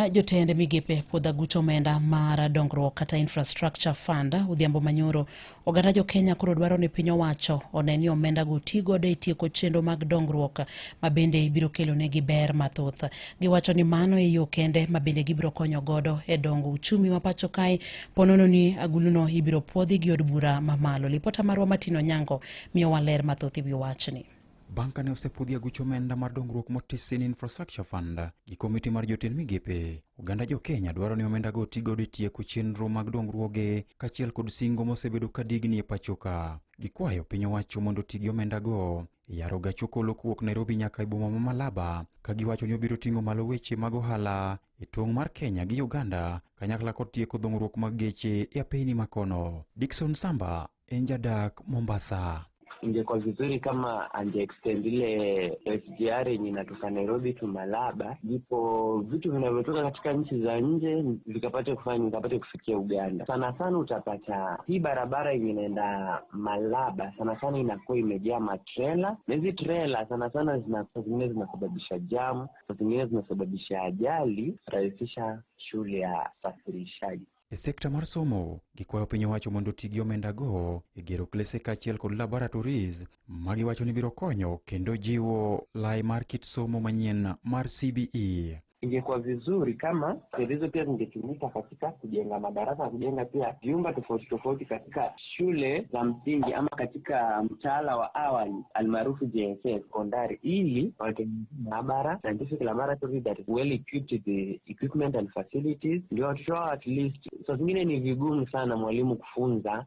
Jotend migepe puodho aguch omenda mar dongruok kata Infrastructure Fund odhiambo manyoro. Oganda jo Kenya koro dwaro ni piny owacho one ni omenda go ti godo e tieko chenro mag dongruok ma bende biro kelo negi ber mathoth. Giwacho ni mano e yo kende ma bende gibiro konyo godo e dongo uchumi ma pacho kae ponono ni aguluno ibiro puodhi gi od bura mamalo. Lipota marwa Martin Onyango miyowa ler mathoth e wi wachni. Bang' kane osepudhi aguch omenda mar dongruok motisi ni Infrastructure Fund gi komiti mar jotend migepe, oganda jo Kenya dwaro ni omendago oti godo e tieko chenro mag dongruoge kaachiel kod singo mosebedo ka digni e pachoka. Gikwayo piny owacho mondo oti gi omendago e yaro gach okolo kowuok Nairobi nyaka e boma ma Malaba, ka giwacho ni obiro ting'o malo weche mag ohala e tong' mar Kenya gi Uganda kanyakla kod tieko dhung'ruok mag geche e apeyni makono. Dickson Samba en jadak Mombasa. Ingekuwa vizuri kama ange extend ile SGR yenye inatoka Nairobi to Malaba, ndipo vitu vinavyotoka katika nchi za nje vikapate kufanya vikapate kufikia Uganda. Sana sana utapata hii barabara yenye inaenda Malaba sana sana inakuwa imejaa matrela, na hizi trela sana sana zina saa zingine zinasababisha jamu, saa zingine zinasababisha ajali, rahisisha shughuli ya safirishaji. E sekta mar somo, gikwayo piny owacho mondo oti gi omendago e gero klese kaachiel kod laboratories ma giwacho ni biro konyo kendo jiwo lai mar kit somo manyien mar CBE. Ingekuwa vizuri kama fedha hizo pia zingetumika katika kujenga madarasa, kujenga pia vyumba tofauti tofauti katika shule za msingi ama katika mtaala wa awali almaarufu JSS sekondari, ili watengeneze maabara, scientific laboratory that is well equipped with the equipment and facilities, ndio watoto wao at least. Saa zingine ni vigumu sana mwalimu kufunza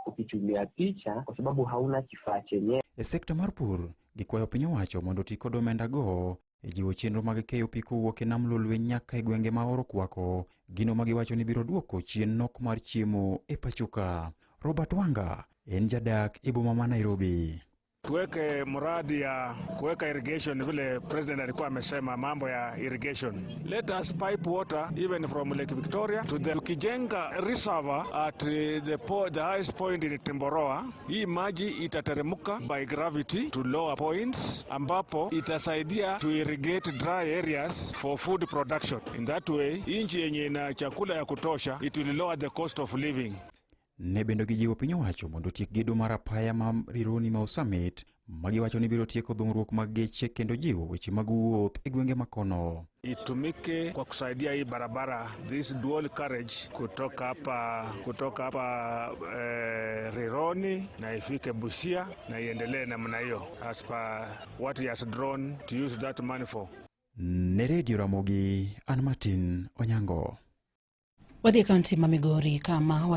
ukitumia picha kwa sababu hauna kifaa chenyewe. E sekta mar pur, gikwayo piny owacho mondo oti kod omendago e jiwo chenro mag keyo pi kowuok e nam Lolwe nyaka e gwenge ma oro kwako, gino ma giwacho ni biro duoko chien nok mar chiemo e pachoka. Robert Wanga en jadak e boma ma Nairobi. Tuweke mradi ya kuweka irrigation vile president alikuwa amesema mambo ya irrigation. Let us pipe water even from Lake Victoria to the tukijenga reservoir at the highest point in Timboroa, hii maji itateremuka by gravity to lower points ambapo itasaidia to irrigate dry areas for food production. In that way, nchi yenye ina chakula ya kutosha, it will lower the cost of living. Ne bende gijiwo piny owacho mondo otiek gedo mar apaya ma Rironi Mau Summit ma giwacho ni biro tieko dhung'ruok mag geche kendo jiwo weche mag wuoth e gwenge makono. Itumike kwa kusaidia hii barabara, this dual carriage, kutoka hapa Rironi na ifike Busia na iendelee namna hiyo as per what he has drawn to use that money for. Ne Radio Ramogi, an Martin Onyango. Wadhi e kaunti ma Migori kama